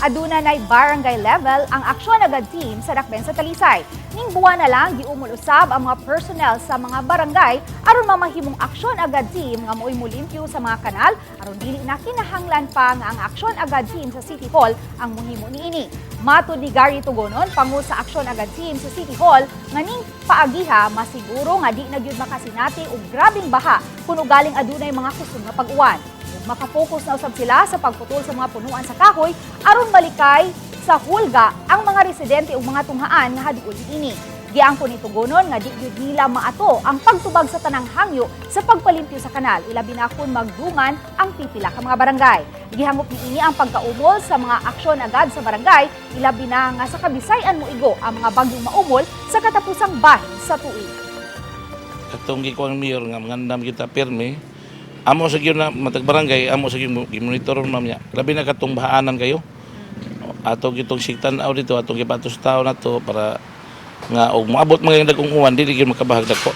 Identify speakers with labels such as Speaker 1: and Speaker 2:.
Speaker 1: Aduna nay barangay level ang Aksyon Agad team sa Dakben sa Talisay. Ning buwan na lang giumol usab ang mga personnel sa mga barangay aron mamahimong Aksyon Agad team nga mo'y mulimpyo sa mga kanal aron dili na kinahanglan pa nga ang Aksyon Agad team sa City Hall ang muhimo niini. Matod ni Gary Tugonon, pangu sa Aksyon Agad team sa City Hall, nga ning paagiha masiguro nga di na gyud makasinati og grabeng baha kung ugaling adunay mga kusog nga pag-uwan. Ug makapokus na usab sila sa pagputol sa mga punuan sa kahoy aron malikay sa hulga ang mga residente ug mga tunghaan nga haduol niini. Giangkon ni Tugonon nga di gyud nila maato ang pagtubag sa tanang hangyo sa pagpalimpyo sa kanal, ilabi na kung magdungan ang pipila ka mga barangay. Gihangop niini ang pagkaumol sa mga Aksyon Agad sa barangay, ilabi na nga sa Kabisayan moigo ang mga bagyong maumol sa katapusang bahin sa tuig.
Speaker 2: Katong gikuang mayor nga mangandam kita pirmi amo sa gyud na matag barangay, amo sa gyud gi-monitor, ma'am, niya. Labi na katong bahaanan kayo, ato gitong sigtan aw dito, atong gipato sa tao nato para nga og moabot mga dagkong uwan, dili gyud makabahag dako.